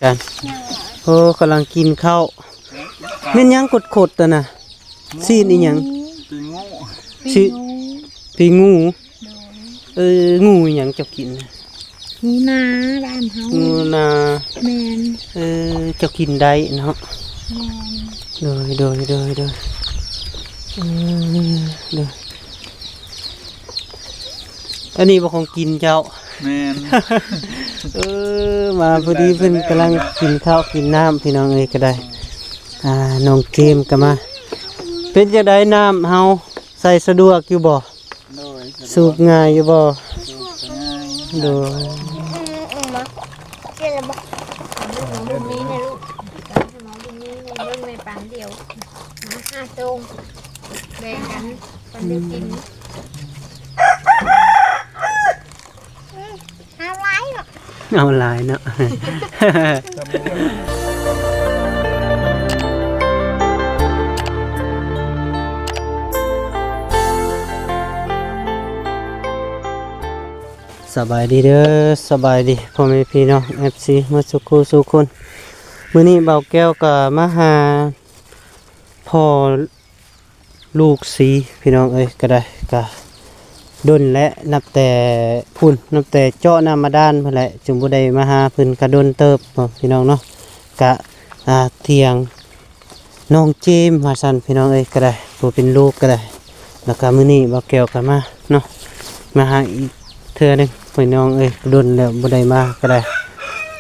ກັນ. ໂອ້ ກຳລັງກິນເຂົ້າ. ແມ່ນຫຍັງຂົດໆ ຕົວນະ? ຊີ້ນອີຫຍັງ? ປີ້ງູ ຊີ້ນ ປີ້ງູ. ເອີ ງູອີຫຍັງເຈົ້າກິນນະ? ງູນາ ບ້ານເຮົາ ງູນາ. ແມ່ນ. ເອີ ເຈົ້າກິນໄດ້ເນາະ? ແມ່ນ. ໂດຍ ໂດຍ ໂດຍ ໂດຍ. ເອີ ໂດຍ. ອັນນີ້ບໍ່ຂອງກິນເຈົ້າ? ແມ່ນ. ເອີ ມາພໍດີ ເພິ່ນກຳລັງກິນເຂົ້າກິນນ້ຳ ພີ່ນ້ອງເອີຍ ກໍໄດ້. ອ່າ ນ້ອງເກມກໍມາ. ເປັນຈັ່ງໃດນ້ຳເຮົາ ໃສ່ສະດວກຢູ່ບໍ່? ໂດຍ ສະດວກ. ສູບງ່າຍຢູ່ບໍ່? ສູບງ່າຍ. ໂດຍ. ເອີ ເອີ ເອີ ມາ ເຈັບແລ້ວບໍ່? ເບິ່ງແມ່ປານດຽວ ມາຫ້າໂຕ ແບ່ງກັນ ປັນເດີກິນ. ເອົາຫຼາຍເນາະ ເອົາຫຼາຍເນາະ. ສະບາຍດີເດີ ສະບາຍດີພໍ່ແມ່ພີ່ນ້ອງ ເອັຟຊີ ໝົດສູ່ຄູ່ສູ່ຄົນ. ມື້ນີ້ບ່າວແກ້ວກໍມາຫາພໍ່ ລູກສີ ພີ່ນ້ອງເອີຍ ກໍໄດ້ ກໍດົນແຫຼະ ນັບແຕ່ພຸ້ນ ນັບແຕ່ເຈາະນ້ຳບາດານພຸ້ນແຫຼະ ຈຶ່ງບໍ່ໄດ້ມາຫາເພິ່ນ ກໍດົນເຕີບເນາະ ພີ່ນ້ອງເນາະ. ກະ ອ່າ ຖຽງນ້ອງເຈມວ່າຊັ້ນ ພີ່ນ້ອງເອີຍ ກໍໄດ້ ຜູ້ເປັນລູກກໍໄດ້. ແລ້ວກໍມື້ນີ້ບ່າວແກ້ວກໍມາເນາະ ມາຫາອີກເທື່ອໜຶ່ງ ພີ່ນ້ອງເອີຍ ດົນແລ້ວບໍ່ໄດ້ມາກໍໄດ້.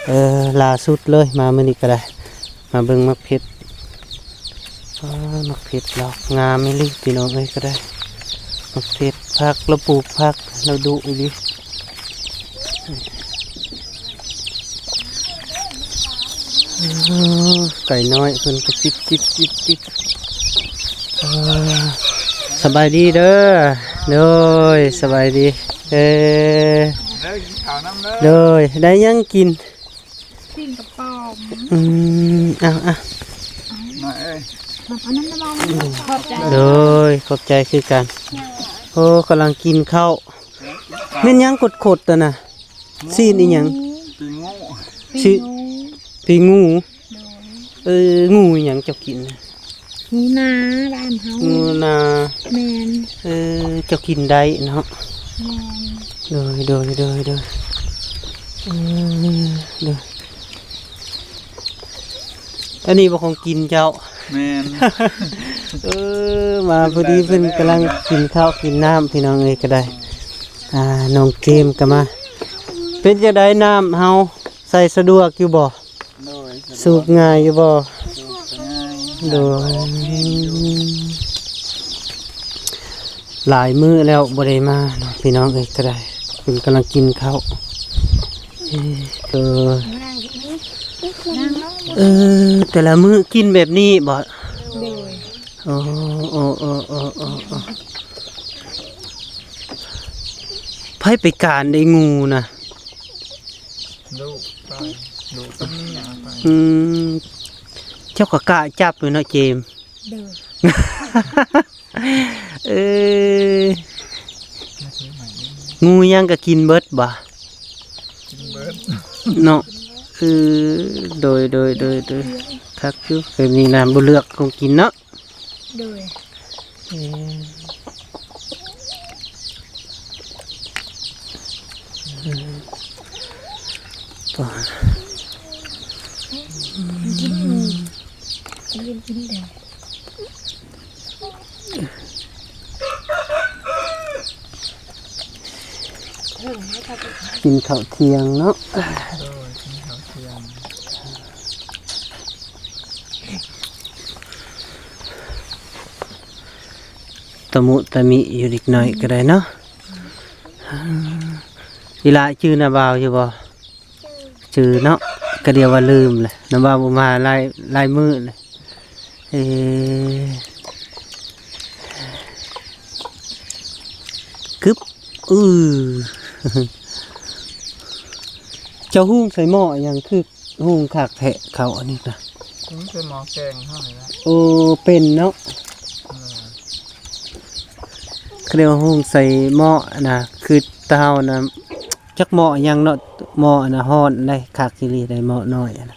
ເອີ ລ່າສຸດເລີຍ ມາມື້ນີ້ກໍໄດ້ ມາເບິ່ງໝາກເຜັດ. ອ້າ ໝາກເຜັດລາວງາມອີ່ຫຼີ ພີ່ນ້ອງເອີຍ ກໍໄດ້. ໝາກເຜັດ ຜັກ ລາວປູກຜັກ ລາວດຸອີ່ຫຼີ. ໂອ້ ໄກ່ນ້ອຍເພິ່ນກໍຈິບໆໆໆ. ເອີ ສະບາຍດີເດີ. ໂດຍ ສະບາຍດີ. ເອີ ເດີ ກິນເຂົ້ານຳເດີ. ໂດຍ ໄດ້ຫຍັງກິນ? ປີ້ງກະປ໋ອມ. ອືມ ເອົາໆ ມາເອີຍ ມາເອົານ້ຳ ນ້ຳເອົາ. ຂອບໃຈ. ໂດຍ ຂອບໃຈຄືກັນ. ໂອ້ ກຳລັງກິນເຂົ້າ. ແມ່ນຫຍັງຂົດໆ ຕົວນະ? ຊີ້ນອີຫຍັງ? ປີ້ງູ ຊີ້ນ ປີ້ງູ. ໂດຍ. ເອີ ງູອີຫຍັງເຈົ້າກິນນະ? ງູນາ ບ້ານເຮົາ ງູນາ. ແມ່ນ. ເອີ ເຈົ້າກິນໄດ້ເນາະ? ແມ່ນ. ໂດຍ ໂດຍ ໂດຍ ໂດຍ. ເອີ ໂດຍ. ອັນນີ້ບໍ່ຂອງກິນເຈົ້າ? ແມ່ນ. ເອີ ມາພໍດີ ເພິ່ນກຳລັງກິນເຂົ້າກິນນ້ຳ ພີ່ນ້ອງເອີຍ ກໍໄດ້. ອ່າ ນ້ອງເກມກໍມາ. ເປັນຈັ່ງໃດນ້ຳເຮົາ ໃສ່ສະດວກຢູ່ບໍ່? ໂດຍ ສະດວກ. ສູບງ່າຍຢູ່ບໍ່? ສູບງ່າຍ. ໂດຍ. ຫຼາຍມື້ແລ້ວບໍ່ໄດ້ມາເນາະ ພີ່ນ້ອງເອີຍ ກໍໄດ້ ເພິ່ນກຳລັງກິນເຂົ້າ. ເອີ ເອີ ແຕ່ລະມື້ກິນແບບນີ້ບໍ່? ໂດຍ. ໂອ້ ໂອ້ ໂອ້ ໂອ້ ໂອ້ ໃຜໄປການໄດ້ງູນະ? ລູກໄປ ລູກໄປ ອືມ ເຈົ້າກໍກ້າຈັບຢູ່ເນາະ ເຈມ. ໂດຍ. ເອີ ງູຫຍັງກໍກິນເບິດບໍ່? ກິນເບິດເນາະ. ເອີ ໂດຍ ໂດຍ ໂດຍ ໂດຍ. ຄັກຢູ່ ແບບນີ້ນະ ບໍ່ເລືອກຂອງກິນເນາະ. ໂດຍ. ເອີ ກິນ ກິນ ກິນແດງ. ກິນເຂົ້າທ່ຽງເນາະ. ໂດຍ ກິນເຂົ້າທ່ຽງ. ຕະມຸຕະມິຢູ່ເດັກນ້ອຍກໍໄດ້ເນາະ. ອີຫຼ້າຈື່ນ້າບ່າວຢູ່ບໍ່? ຈື່ເນາະ ກະດຽວວ່າລືມແຫຼະ ນ້າບ່າວບໍ່ມາຫຼາຍ ຫຼາຍມື້ແຫຼະ. ເອີ ກຶບ ອື ເຈົ້າຫຸງໃສ່ໝໍ້ຫຍັງ ຄືຫຸງຄັກແທ້ເຂົ້າອັນນີ້ນະ? ຫຸງໃສ່ໝໍ້ແກງເຮົານີ້ແຫຼະ. ໂອ້ ເປັນເນາະ. ເອີ ເຂົາເອີ້ນວ່າຫຸງໃສ່ໝໍ້ນະ ຄືຕາເຮົານະ ຈັກໝໍ້ຫຍັງເນາະ ໝໍ້ອັນນະຮ້ອນໄດ໋ ຄັກອີ່ຫຼີໄດ໋ ໝໍ້ນ້ອຍຫັ້ນນະ.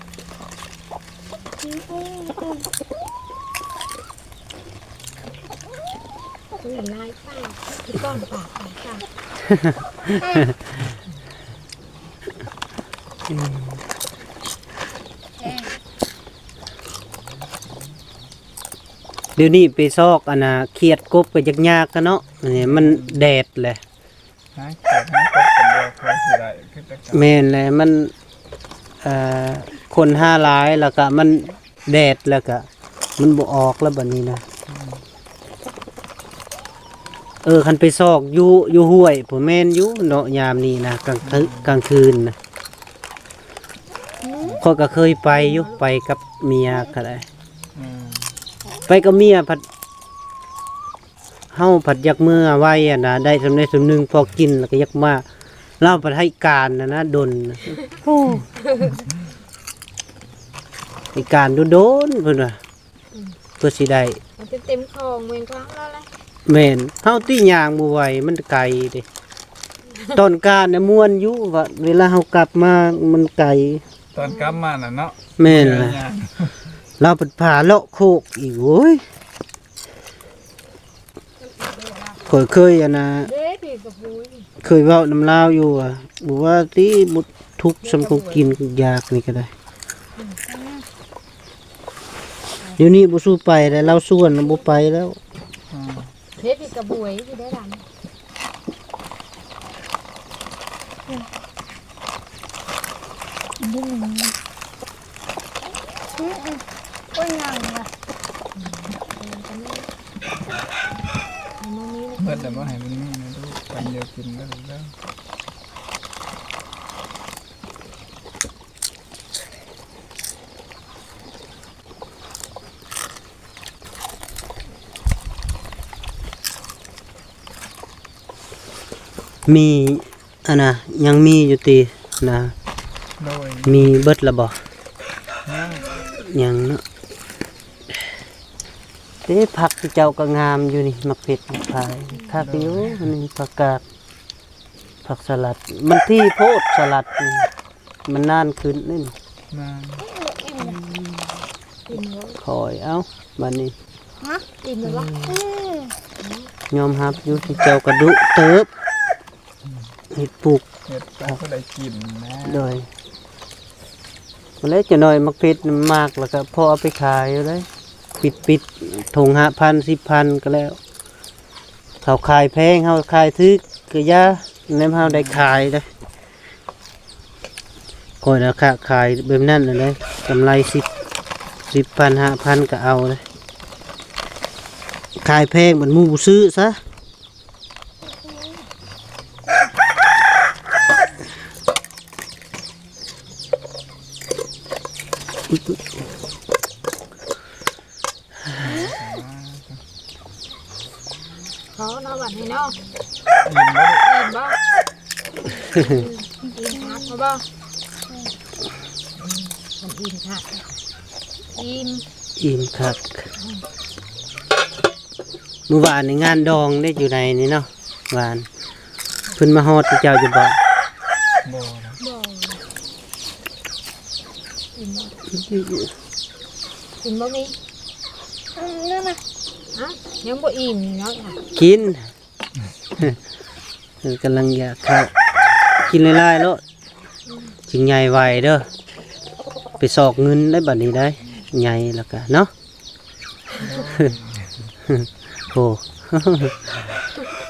ເປັນລາຍປາກ ຄືກ້ອນປາກຂອງເຈົ້າ. ດຽວນີ້ໄປຊອກອັນນ່າ ຂຽດກົບກໍຍາກໆ ກະເນາະ ອັນນີ້ມັນແດດແຫຼະ. ຫາຂຽດຫາກົບກໍບໍ່ຄ່ອຍຊິໄດ້ຄືແຕ່ເກົ່າ. ແມ່ນແຫຼະ ມັນ ເອີ ຄົນຫາຫຼາຍ ແລ້ວກະມັນແດດ ແລ້ວກະມັນບໍ່ອອກແລ້ວບັດນີ້ນະ. ອືມ ເອີ ຄັນໄປຊອກຢູ່ ຢູ່ຫ້ວຍພຸ້ນແມ່ນຢູ່ເນາະ ຍາມນີ້ນະ ກາງຄື ອືມ ກາງຄືນນະ. ອືມ ຂ້ອຍກໍເຄີຍໄປຢູ່ ໄປກັບເມຍກໍໄດ້. ອືມ ໄປກັບເມຍພັດ ເຮົາພັດຢາກເມືອໄວຫັ້ນນະ ໄດ້ສ່ຳໃດສ່ຳໜຶ່ງພໍກິນ ແລ້ວກໍຢາກມາ. ລາວພັດໃຫ້ການຫັ້ນນະ ດົນນະ ໂອ້ ໃຫ້ການດົນໆ ເພິ່ນວ່າ ອືມ ເພື່ອຊິໄດ້ ມັນເຕັມຂອງແມ່ນຂອງລາວແຫຼະ. ແມ່ນ ເຮົາຕິຍ່າງບໍ່ໄຫວ ມັນໄກເດ້. ຕອນການນະມ່ວນຢູ່ ວ່າເວລາເຮົາກັບມາມັນໄກ ຕອນກັບມານະເນາະ. ແມ່ນແຫຼະ ລາວພັດພາເລາະໂຄກອີກ ໂອ້ຍ. ຂ້ອຍເຄີຍອັນນ່າ ເດ້ ເຄີຍເວົ້ານຳລາວຢູ່ວ່າ ບໍ່ວ່າຕິ ບໍ່ທຸກສ່ຳຂອງກິນຢາກນີ້ກໍໄດ້. ດຽວນີ້ບໍ່ສູ້ໄປແລ້ວ ລາວຊວນບໍ່ໄປແລ້ວ. ອືມ ເຮັດກະບວຍຊິໄດ້ຫຼາຍ. ອືມ ອືມ ໂອ້ຍ ຍັງລະ ເບິດແລ້ວບໍ່ ໃຫ້ມັນມີນະລູກ ຄຳດຽວກິນເບິດແລ້ວ. ມີອັນນ່າ ຍັງມີຢູ່ຕິນະ? ໂດຍ ມີເບິດລະບໍ່? ຍັງ ຍັງເນາະ. ເດ້ ຜັກເຈົ້າກໍງາມຢູ່ນີ້ ໝາກເຜັດ ໝາກພາຍ ຄັກຢູ່. ອືມ ອັນນີ້ຜັກກາດ ຜັກສະຫຼັດ ມັນຖີ່ໂພດ ສະຫຼັດນີ້ ມັນນານຂຶ້ນນີ້. ນານ ຄ່ອຍເອົາບາດນີ້. ຮະ ອີ່ມແລ້ວບໍ່? ອືມ ຍອມຮັບຢູ່ ເຈົ້າກະດຸເຕີບ ເຮັດປູກ ເຮັດເພື່ອໄດ້ກິນນະ. ໂດຍ ແລ້ວຈັກໜ້ອຍໝາກເຜັດມັນໝາກ ແລ້ວກະພໍເອົາໄປຂາຍຢູ່ເດ້. ປິດໆ ຖົງຫ້າພັນ ສິບພັນ ກໍແລ້ວ. ເຂົາຂາຍແພງ ເຮົາຂາຍຖືກກະຢ່າ ແນມເຮົາໄດ້ຂາຍເດ້. ຂ້ອຍນະ ຄ້າຂາຍແບບນັ້ນນະເດ້ ກຳໄລສິບ ສິບພັນ ຫ້າພັນ ກໍເອົາເດ້. ຂາຍແພງບັດໝູ່ບໍ່ຊື້ຊະ. ພໍເນາະ ບັດນີ້ເນາະ. ອີ່ມບໍ່? ອີ່ມຄັກບໍ່? ອີ່ມຄັກ. ອີ່ມ ອີ່ມຄັກ. ມື້ວານນີ້ງານດອງເດ້ ຢູ່ໃນນີ້ເນາະ ວານ ເພິ່ນມາຮອດເຈົ້າຢູ່ບໍ່? ບໍ່ນະ ບໍ່. ກິນບໍ່? ກິນບໍ່ມີ? ອືມ ນັ້ນນະ. ຮະ ຍັງບໍ່ອີ່ມນີ້ເນາະ. ກິນ ເອີ ກຳລັງຢາກເຂົ້າ ກິນຫຼາຍໆໂລດ ອືມ ຈຶ່ງໃຫຍ່ໄວເດີ. ໄປຊອກເງິນໄດ້ບັດນີ້ໄດ້ ໃຫຍ່ແລ້ວກະເນາະ. ໂອ້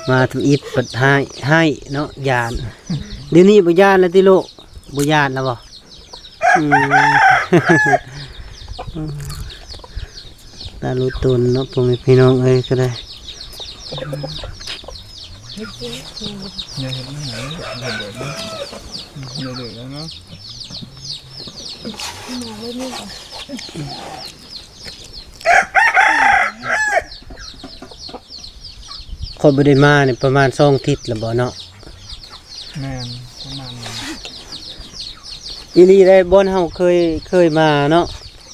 ມາທຳອິດເພິ່ນຮ້າຍ ຮ້າຍເນາະ ຢ້ານ. ດຽວນີ້ບໍ່ຢ້ານແລ້ວຕິລູກ? ບໍ່ຢ້ານແລ້ວບໍ່? ອືມ ຕາລຸຕົນເນາະ ພໍ່ແມ່ພີ່ນ້ອງເອີຍ ກໍໄດ້. ຢ່າເຮັດມັນຫຍັງ ຢ່າເດືອດມັນ ຢ່າເດືອດແລ້ວເນາະ. ຂ້ອຍບໍ່ໄດ້ມານີ້ປະມານສອງທິດແລ້ວບໍ່ເນາະ? ແມ່ນ ປະມານນັ້ນ. ອີ່ຫຼີໄດ໋ ບ່ອນເຮົາເຄີຍ ເຄີຍມາເນາະ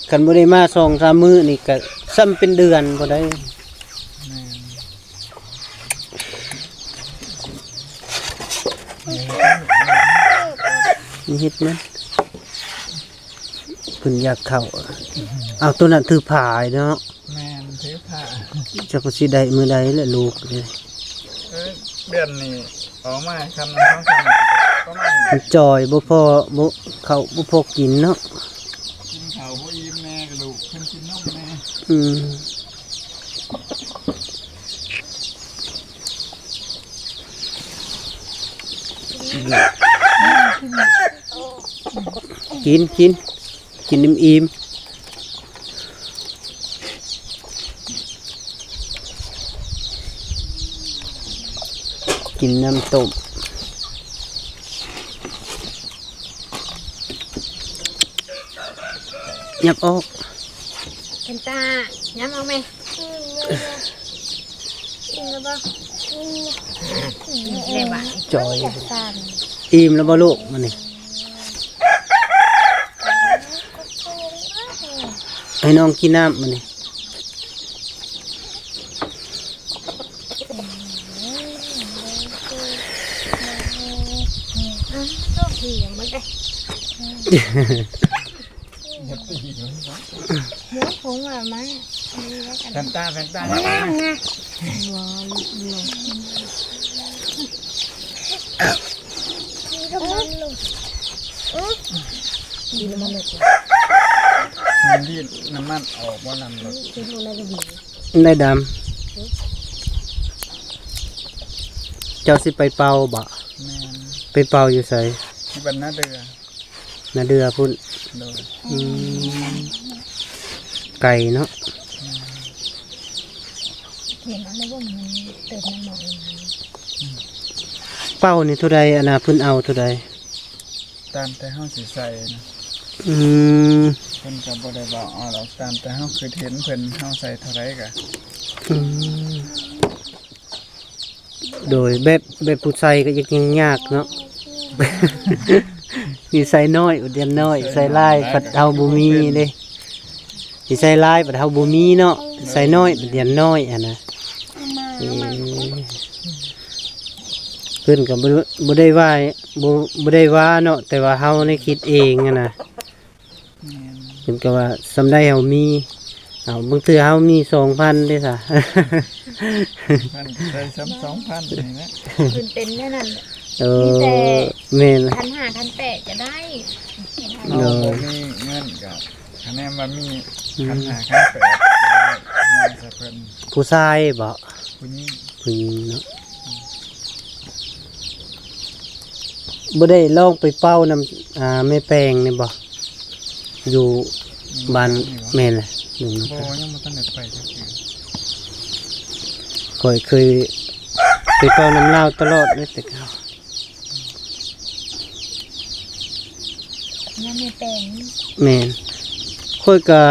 ຄັນບໍ່ໄດ້ມາສອງສາມມື້ນີ້ກະສ່ຳເປັນເດືອນບໍ່ໄດ້. ແມ່ນ. ມີເຫັດມັນ. ເພິ່ນຢາກເຂົ້າ. ເອົາ ໂຕນັ້ນຖືພາເນາະ. ແມ່ນ ຖືພາ. ຈັກວ່າຊິໄດ້ມື້ໃດແຫຼະລູກເດ້. ເອີ ເດືອນນີ້ອອກມາຄຳໜຶ່ງສອງຄຳ ປະມານນີ້. ມັນຈ່ອຍ ບໍ່ພໍ ບໍ່ ເຂົ້າບໍ່ພໍກິນເນາະ. ກິນເຂົ້າບໍ່ອີ່ມແນ່ ກະລູກເພິ່ນກິນນົມແນ່. ອືມ. ກິນ ກິນ ກິນອີ່ມໆ ກິນນ້ຳຕົ້ມ. ຫຍັບອອກ ເພັນຕາ ຫຍັບອອກແມ່. ອີ່ມແລ້ວບໍ່? ອີ່ມແລ້ວບາດນີ້. ຈ່ອຍ ອີ່ມແລ້ວບໍ່ລູກ? ມື້ນີ້ໃຫ້ນ້ອງກິນນ້ຳມື້ນີ້. ແຟນຕາ ແຟນຕາ ແຟນຕາ. ມັນດີດນ້ຳມັນອອກບໍ່ ນ້ຳລົດ. ໄດ້ດຳ. ເຈົ້າຊິໄປເປົ່າບໍ່? ແມ່ນ. ໄປເປົ່າຢູ່ໃສ? ທີ່ບ້ານນາເດືອ. ນາເດືອພຸ້ນ. ໂດຍ. ອືມ ໄກເນາະ. ແມ່ນ. ເຫັນອັນນັ້ນບໍ່ ມັນເຕີມນ້ຳໝໍ້. ອືມ ເປົ້ານີ້ເທົ່າໃດ? ອັນນ່າ ເພິ່ນເອົາເທົ່າໃດ? ຕາມແຕ່ເຮົາຊິໃສ່ນະ. ອືມ ເພິ່ນກະບໍ່ໄດ້ບອກເອົາດອກ ຕາມແຕ່ເຮົາຄິດເຫັນເພິ່ນ ເຮົາໃສ່ເທົ່າໃດກະ. ອືມ ໂດຍ ແບບ ແບບຜູ້ໃສ່ກະຍັງຍາກເນາະ. ມີໃສ່ນ້ອຍ ອຸດຽນນ້ອຍ ໃສ່ຫຼາຍ ໃສ່ຫຼາຍ ພັດເຮົາບໍ່ມີເດ້. ຊິໃສ່ຫຼາຍບັດເຮົາບໍ່ມີເນາະ ໃສ່ນ້ອຍບັດຢ້ານນ້ອຍຫັ້ນນະ. ເອີ ເພິ່ນກໍບໍ່ ບໍ່ໄດ້ວ່າ ບໍ່ ບໍ່ໄດ້ວ່າເນາະ ແຕ່ວ່າເຮົານີ້ຄິດເອງຫັ້ນນະ. ແມ່ນ. ເພິ່ນກໍວ່າສ່ຳໃດເຮົາມີ ເອົາ ບາງເທື່ອເຮົາມີສອງພັນເດ້ຊະ ພັນໃສ່ສ່ຳສອງພັນນີ້ນະ. ເພິ່ນເປັນແນວນັ້ນ. ເອີ ມີແຕ່ ແມ່ນ ຄັນຫ້າຄັນແປດກໍໄດ້. ເຮົາ ໂດຍ ບໍ່ມີເງິນກໍ ຄະແນນວ່າມີ ອືມ ຄັນຫ້າຄັນແປດກໍໄດ້ ໃຫ້ໃສ່ເພິ່ນ. ຜູ້ຊາຍບໍ? ຜູ້ຍິງ. ຜູ້ຍິງເນາະ. ອືມ ບໍ່ໄດ້ລອງໄປເປົ່ານຳ ອ່າ ແມ່ແປງນີ້ບໍ? ຢູ່ ອືມ ບ້ານ ແມ່ນແຫຼະ ຢູ່ນຳ ບໍ່ ຍັງບໍ່ທັນໄດ້ໄປຈັກເທື່ອ. ຂ້ອຍເຄີຍໄປເປົ່ານຳລາວຕະຫຼອດເລີຍແຕ່ເກົ່າ. ແມ່ນ ຂ້ອຍກະ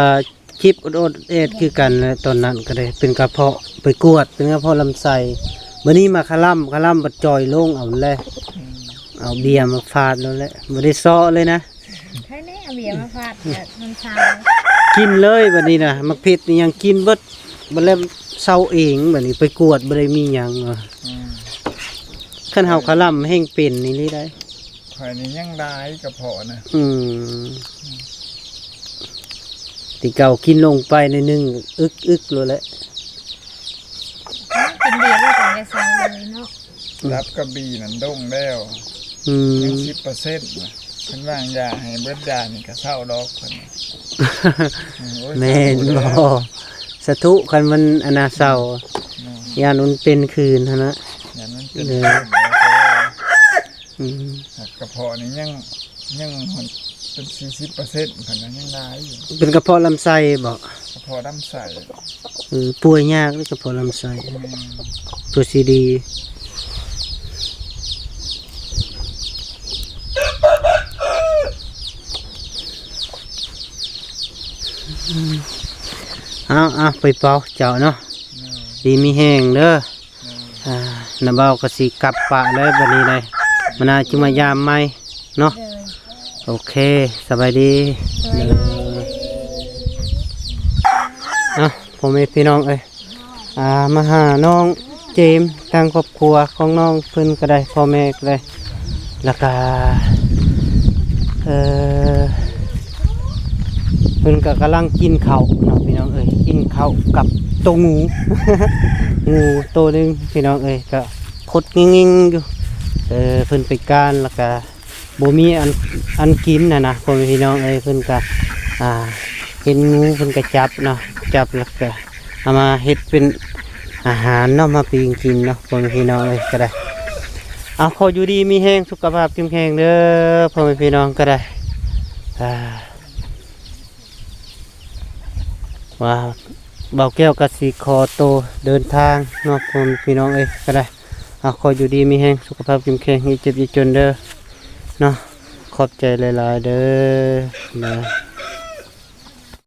ຈິບອົດໆແອດໆຄືກັນແຫຼະ ຕອນນັ້ນກະໄດ້ເປັນກະເພາະ ໄປກວດເປັນກະເພາະລຳໄສ້. ບາດນີ້ມາຄະລຳ ຄະລຳບັດຈ່ອຍລົງເອົາແຫຼະ. ອືມ ເອົາເບຍມາຟາດໂລດແຫຼະ ບໍ່ໄດ້ເຊາະເລີຍນະ. ໃຜແນ່ເອົາເບຍມາຟາດ ແບບມັນຊາວ ກິນເລີຍບາດນີ້ນະ. ໝາກເຜັດອີ່ຫຍັງກິນເບິດ ບາດແລ້ວເຊົາເອງ. ບາດນີ້ໄປກວດບໍ່ໄດ້ມີຫຍັງ. ອືມ ຄັນເຮົາຄະລຳແຮ່ງເປັນອີ່ຫຼີໄດ໋. ຂ້ອຍນີ້ຍັງຫຼາຍກະເພາະນະ. ອືມ ອືມ ແຕ່ເກົ່າກິນລົງໄປໜ້ອຍໜຶ່ງ ອຶກໆໂລດແຫຼະ. ກິນເບຍນີ້ກໍໄດ້ເຊົາເລີຍເນາະ. ອືມ ຕັບກະບີນັ້ນດົງແລ້ວ. ອືມ ຍັງສິບເປີເຊັນນະ. ເພິ່ນວາງຢາໃຫ້ເບິດ ຢານີ້ກະເຊົາດອກເພິ່ນ. ອືມ ໂອ້ຍ ແມ່ນບໍ່? ສາທຸ ຄັນມັນອັນນະເຊົາ. ເນາະ ຢ້ານມັນເປັນຄືນຫັ້ນນະ. ຢ້ານມັນເປັນ ເອີ ຄືນ. ອືມ ກະເພາະນີ້ຍັງ ຍັງເປັນສີ່ສິບເປີເຊັນ ເພິ່ນວ່າຍັງຫຼາຍຢູ່. ເປັນກະເພາະລຳໄສ້ບໍ? ກະເພາະລຳໄສ້. ເອີ ປ່ວຍຍາກເດ້ກະເພາະລຳໄສ້. ແມ່ນ. ເພື່ອຊິດີ. ເອົາ ເອົາ ໄປເປົ່າເຈົ້າເນາະ. ແມ່ນ. ດີມີແຮງເດີ. ອ່າ ນ້າບ່າວກໍຊິກັບປະແລ້ວບັດນີ້ໄດ໋ ມື້ໜ້າຈຶ່ງມາຢາມໃໝ່ເນາະ. ໂດຍ. ໂອເຄ ສະບາຍດີ. ສະບາຍດີ. ເນາະ ພໍ່ແມ່ພີ່ນ້ອງເອີຍ ອ່າ ມາຫານ້ອງເຈມ ທາງຄອບຄົວຂອງນ້ອງເພິ່ນກໍໄດ້ ພໍ່ແມ່ກໍໄດ້ ແລ້ວກໍ ເອີ ເ พิ่นກໍກຳລັງກິນເຂົ້າເນາະພີ່ນ້ອງເອີຍ ກິນເຂົ້າກັບໂຕງູ ງູໂຕໜຶ່ງພີ່ນ້ອງເອີຍ ກໍຄົດງິງໆຢູ່ ເອີ ເພິ່ນໄປການແລ້ວກໍບໍ່ມີອັນ ອັນກິນຫັ້ນນະ ພໍ່ແມ່ພີ່ນ້ອງເອີຍ ເພິ່ນກໍ ອ່າ ເຫັນງູເພິ່ນກໍຈັບເນາະ ຈັບແລ້ວກໍເອົາມາເຮັດເປັນອາຫານເນາະ ມາປີ້ງກິນເນາະ ພໍ່ແມ່ພີ່ນ້ອງເອີຍ ກໍໄດ້ ເອົາ ຂໍຢູ່ດີມີແຮງ ສຸຂະພາບເຂັ້ມແຂງເດີ ພໍ່ແມ່ພີ່ນ້ອງກໍໄດ້ ອ່າ ວ່າບ່າວແກ້ວກໍຊິຂໍໂຕເດີນທາງເນາະ ພໍ່ແມ່ພີ່ນ້ອງເອີຍ ກໍໄດ້ ເອົາ ຂໍຢູ່ດີມີແຮງ ສຸຂະພາບເຂັ້ມແຂງ ຢ່າເຈັບຢ່າຈົນເດີເນາະ ຂອບໃຈຫຼາຍໆເດີ ບາຍບາຍ.